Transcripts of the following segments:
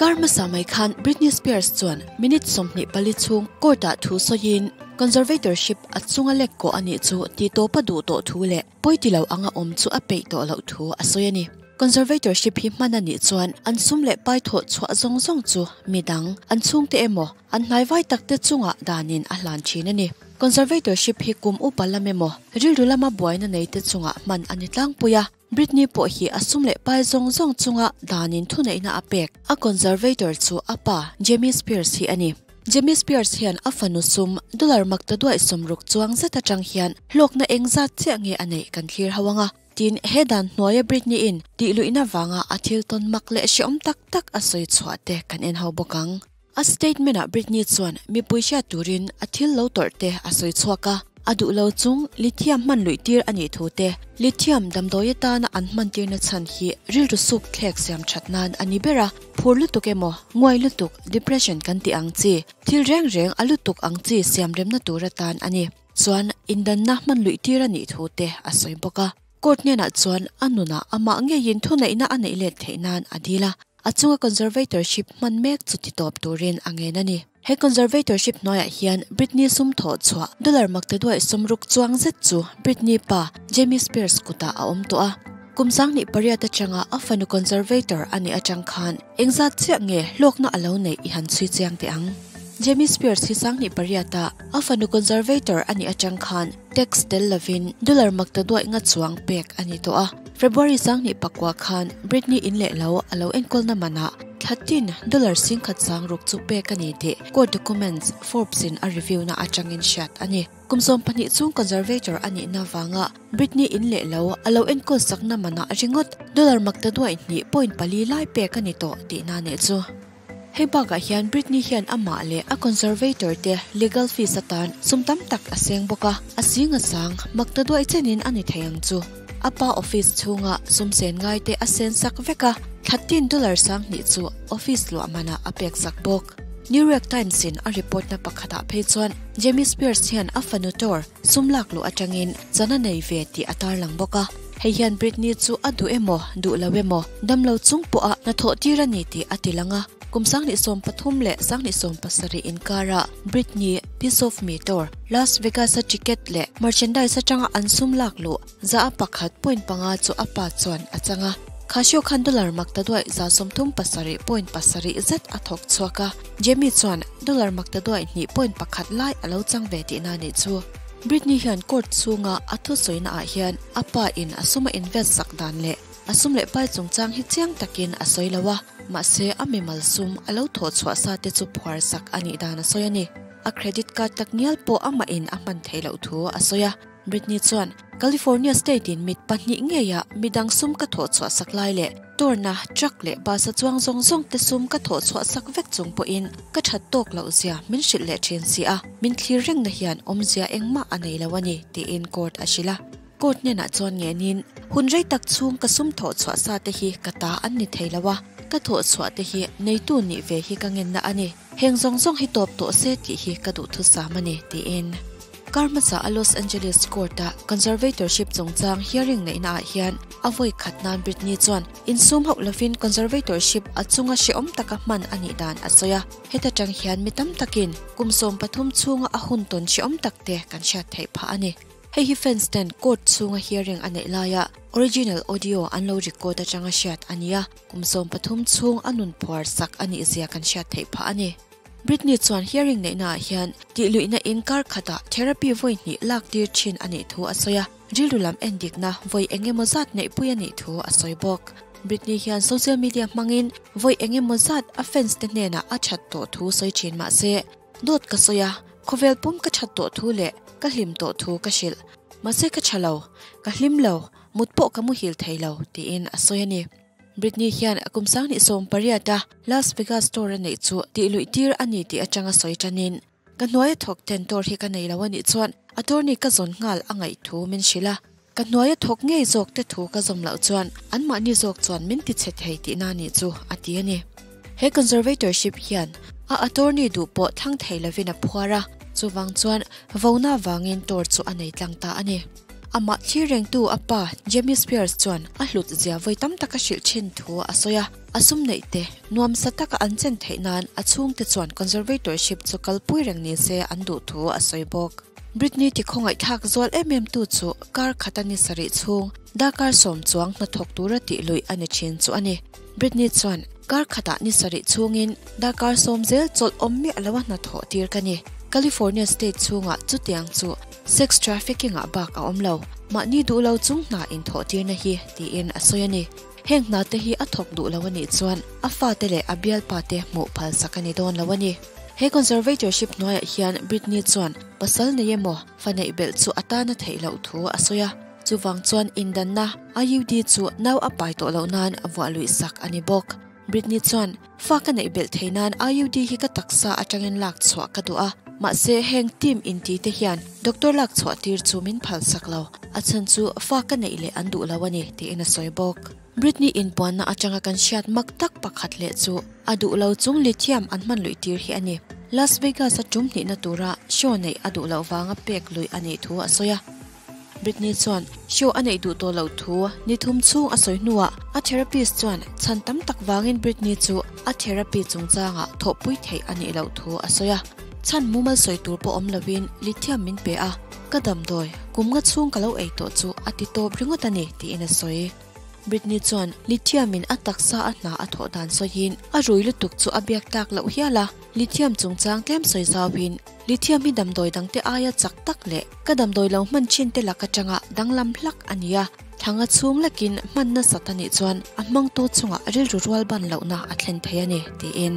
Kar hmasa mai khan Britney Spears chuan minute 24 chhung court-ah thu sawiin conservatorship a chunga lek kawh a nih chu tih tawp a duh tawh thu leh pawi ti lo anga awm chu a peih tawh loh thu a sawi a ni. Conservatorship hi hman a nih chuan an sum leh pai thawh chhuah zawng zawng chu midang, an chhungte emaw, an hnaivai takte chungah danin a hlan thin a ni. Conservatorship hi kum upa lam emaw, rilru lama buaina neite chungah hman a ni tlangpui a. Britney pawh hi a sum leh pai zawng zawng chunga danin thuneihna a pek. A conservator chu a pa Jamie Spears hi a ni. Jamie Spears hian a fanu sum dollar makta duaih 60 chuang zet atang hian hlawkna eng zat chiah nge a neih kan thlir ho anga. Tin, he dan hnuaia Britney in tih luihna vanga a thil tawn mak leh hreawm tak tak a sawi chhuah te kan en ho bawk ang. A statement ah Britney chuan mipui hriat turin a thil lo tawrh te a sawi chhuak a, a duh lo chung lithium hman luih tir a nih thu te, lithium damdawi atana an hman tirna chhan hi rilru suk thlek siam that nan a ni ber a, phur lutuk emaw, nguai lutuk, depression kan tih ang chi, thil reng reng a lutuk ang chi siam remna tur atan a ni. Chuan indanna hman luih tir a nih thu te a sawi bawk a. Court hnenah chuan a nunah amah ngeiin thuneihna a neih let theih nan a dil a, a chunga conservatorship hman mek chu ti tawp turin a ngen a ni. He conservatorship hnuaiah hian Britney sum thawh chhuah dollar makte duaih 60 chuang zet chu Britney pa Jamie Spears kutah a awm tawh a. Kum 2008 atanga a fanu conservator a nih atang khan engzat chiah nge hlawkna a lo neih i han chhui chiang teh ang. Jamie Spears hi 2008 a a fanu conservator a nih atang khan tax tel lovin dollar makta duaih nga chuang pek a ni tawh a. February 2009 khan Britney in leh lo a lo enkawlna manah thlatin dollar 10,060 chu pek a ni tih court documents Forbes in a review na atangin hriat a ni. Kum 12 chung conservator a nih na wanga Britney in leh lo a lo enkawl sakna manah ringawt dollar makta duaih hnih point pali lai pek a ni tawh tih na ne chu. Hei bakah hian Britney hian amah leh a conservator te legal fees atan sum tam tak a seng bawk a, a sing a sang makta duaih chenin a ni thei ang chu. A pa office chhunga sum sen ngai te a sen sak vek a, thlatin dollar 2000 chu office luah manah a pek sak bawk. New York Times in a report na pakhatah phei chuan Jamie Spears hian a fanu tor sum lak luh atangin chana nei ve tih a tarlang bawk a. Hei hian Britney chu a duh emaw, duh lo emaw, dam lo chung pawh a na thawh tir a ni tih a ti lang a. Kum 2013 leh 2017 inkara Britney Piece of Me tor Las Vegas a ticket leh merchandise atanga an sum lak luh za a 1.5 chu a pa chuan a changa. Khasio khan dollar makta duaih za 37.7 zet a thawk chhuak a. Jamie chuan dollar makta duaih hnih point pakhat lai a lo chang ve tih na ni chu. Britney hian court chunga a thu sawina ah hian a pa in a suma invest sak dan leh a sum leh pai chungchang hi chiang takin a sawi lo a, mahse a mimal sum a lo thawh chhuah sa te chu phuar sak a nih dan a sawi a ni. A credit card tak ngial pawh amah in a hman theih loh thu a sawi a. Britney chuan California State in mit pahnih ngeia midang sum ka thawh chhuah sak lai leh torna truck leh bus a chuang zawng zawng te sum ka thawh chhuah sak vek chung pawhin ka that tawk loh zia min hrilh leh thin si a, min thlir reng na hian awmzia engmah a nei lo a ni tiin court a hrilh a. Court hnenah chuan ngenin hun rei tak chhung ka sum thawh chhuah sa te hi ka ta an ni thei lo a, ka thawh chhuah te hi neitu nih ve hi ka ngen na a ni. Heng zawng zawng hi tawp tawh se tih hi ka duh thu sam a ni tiin. Kar hmasa a Los Angeles court a conservatorship chungchang hearing neihna ah hian a vawi khat nan Britney chuan insum hauh lovin conservatorship a chunga hreawm taka hman a nih dan a sawi a. Heta tang hian mi tam takin kum 13 chhunga a hun tawn hreawm tak te kan hriat theih phah a ni. Hei hi fans ten court chhunga hearing a neih laia original audio an lo record atanga hriat a ni a, kum 13 chhung a nun phuar sak a nih zia kan hriat theih phah a ni. Britney chuan hearing neihna ah hian tih luihna in kar khatah therapy vawi hnih lak tir thin a nih thu a sawi a, rilru lam en dikna vawi engemaw zat neih pui a nih thu a sawi bawk. Britney hian social media hmangin vawi engemaw zat a fans te hnenah a that tawh thu sawi thin mahse dawt ka sawi a, khawvel pum ka that tawh thu leh ka hlim tawh thu ka hrilh. Mahse ka tha lo, ka hlim lo, mut pawh ka muhil thei lo tiin a sawi a ni. Britney hian kum 2018 a Las Vegas store a neih chu tih luih tir a ni tih atanga sawi tanin ka hnuaia thawk ten tor hi ka nei lo a nih chuan attorney ka zawn nghal a ngaih thu min hrilh a. Ka hnuaia thawk ngei zawk te thu ka zawm loh chuan anmahni zawk chuan min ti che thei tih na ni chu a ti a ni. He conservatorship hian a attorney duh pawh thlang thei lovin a phuar a, chuwang chuan vona wangin tor chu a nei tlang ta a ni. Amah thlir rengtu a pa Jamie Spears chuan a hlut zia vawi tam tak a hrilh thin thu a sawi a, a sum neih te nuamsa taka an chen theih nan a chhungte chuan conservatorship chu kalpui reng ni se an duh thu a sawi bawk. Britney tikhawngaihthlak zual em em tu chu kar khata ni sarih chhung darkar sawm chuang hnathawk tura tih luih a ni thin chu a ni. Britney chuan kar khatah ni sarih chhungin darkar sawm zel chawlh awm miah lo a hnathawh tir ka ni. California state chhungah chutiang chu sex trafficking ah bak a awm lo. Mahni duh lo chung hna inthawh tirna hi tiin a sawi a ni. Heng hna te hi a thawk duh lo a nih chuan a fate leh a bialpa te hmuh phalsak a ni dawn lo a ni. He conservatorship hnuaiah hian Britney chuan pasal nei emaw fa neih belh chu a tan a theih loh thu a sawi a. Chuvang chuan indanna IUD chu nau a pai tawh loh nan a vuah luih sak a ni bawk. Britney chuan, Fa ka neih belh thei nan IUD hi ka taksa atangin lak chhuah ka duh a, mahse heng team inti te hian doctor lak chhuah tir chu min phal sak lo, a chhan chu fa ka neih leh an duh lo a ni, tiin a sawi bawk. Britney inpuanna atanga kan hriat mak tak pakhat leh chu a duh lo chung lithium an hman luih tir hi a ni. Las Vegas-a tum hnihna tura show neih a duh loh vanga pek luih a nih thu a sawi a. Britney chuan show a neih duh tawh loh thu ni thum chhung a sawi hnuah a therapist chuan chhan tam tak vangin Britney chu a therapy chungchangah thawhpui theih a nih loh thu a sawi a. Chhan mumal sawi tur pawh awm loin lithium min pe a, ka damdawi kum nga chhung ka lo ei tawh chu a ti tawp ringawt a ni tiin a sawi. Britney chuan lithium in a taksa a hna a thawh dan sawiin a rui lutuk chu a biak tlak loh hial a, lithium chungchang tlem sawi zauhin lithium hi damdawi dangte aia chak tak leh ka damdawi lo hman thin te lak atanga danglam hlak a ni a, thanga chhung lekin hman nasat a nih chuan a hmangtu chungah rilru rual ban lohna a thlen thei a ni tiin.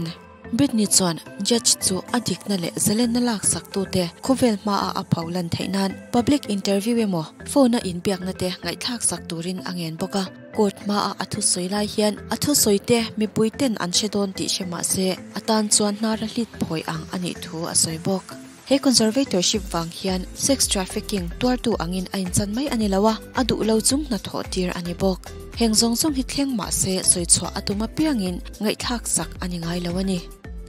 Britney chuan judge chu a dikna leh zalenna laksak tute khawvel hmaah a pho lan theih nan public interview emaw phone a inbiakna te ngaihthlak sak turin a ngen bawk a. Court hmaah a thusawi lai hian a thusawi te mipui ten an hre dawn tih hre mah se a tan chuan hnar a hlit phawi ang a nih thu a sawi bawk. He conservatorship vang hian sex trafficking tuartu angin a inchan mai a ni lo a, a duh lo chung hnathawh tir a ni bawk. Heng zawng zawng hi thleng mah se sawi chhuah a tum apiangin ngaihthlak sak a ni ngai lo a ni.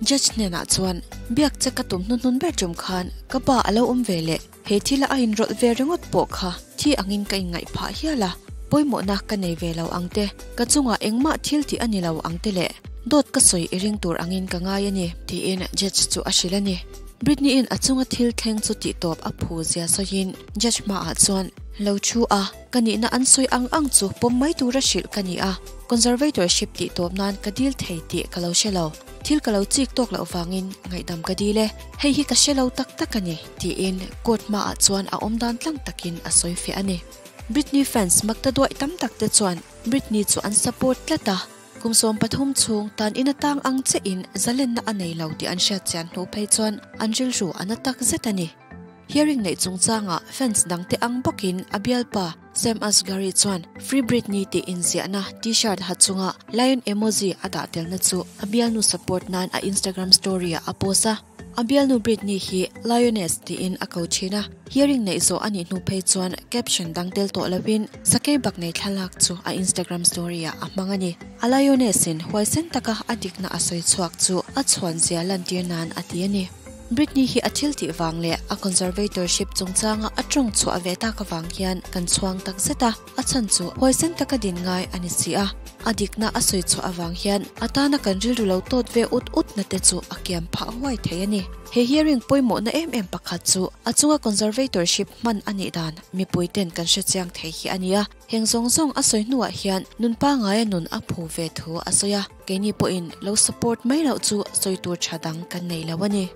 Judge hnenah chuan, Biak che ka tum hnuhnun ber tum khan ka pa a lo awm ve leh he thila a inrawlh ve ringawt pawh kha thi angin ka inngaih phah hial a, pawimawhna ka nei ve lo ang te, ka chungah engmah thil tih a ni lo ang te leh dawt ka sawi i ring tur angin ka ngai a ni, tiin judge chu a hrilh a ni. Britney-in a chunga thil thleng chu tihtawp a phu zia sawiin judge hmaah chuan, Lo thu a, ka nihna an sawi ang ang chu pawm mai tura hrilh ka ni a, conservatorship tihtawp nan ka dil thei tih ka lo hre lo, thil ka lo chik tawk loh vangin ngaihdam ka dil e, hei hi ka hre lo tak tak a ni, tiin court hmaah chuan a awm dan tlang takin a sawi fiah a ni. Britney fans makta duaih tam tak te chuan Britney chu an support tlat a. Kum 13 chhung tan in atang ang che in zalenna a nei lo tih an hriat chian hnu phei chuan an rilru a na tak zet a ni. Hearing neih chungchangah fans dangte ang bawkin a bialpa Sam Asghari chuan Free Britney tih inziahna T-shirt ha chunga lion emoji a dah telna chu a bialnu support nan a Instagram story ah a post a. A bialnu Britney hi Lioness tiin a ko thin a, hearing neih zawh a nih hnu phei chuan caption dang tel tawh lovin sakei bak nei thlalak chu a Instagram story ah a hmang a ni. A Lioness in huaisen taka a dikna a sawi chhuak chu a chhuan zia lantir nan a ti a ni. Britney hi a thil tih vang leh a conservatorship chungchanga a tawng chhuah ve tak avang hian kan chhuang tak zet a. A chhan chu huaisen taka din ngai a ni si a, a dikna a sawi chhuah avang hian a tana kan rilru lo tawt ve ut ut na te chu a kiam phah huai thei a ni. He hearing pawimawhna em em pakhat chu a chunga conservatorship hman a nih dan mipui ten kan hre chiang thei hi a ni a, heng zawng zawng a sawi hnuah hian nun pangaia nun a phu ve thu a sawi a, keini pawhin lo support mai loh chu sawi tur tha dang kan nei lo a ni.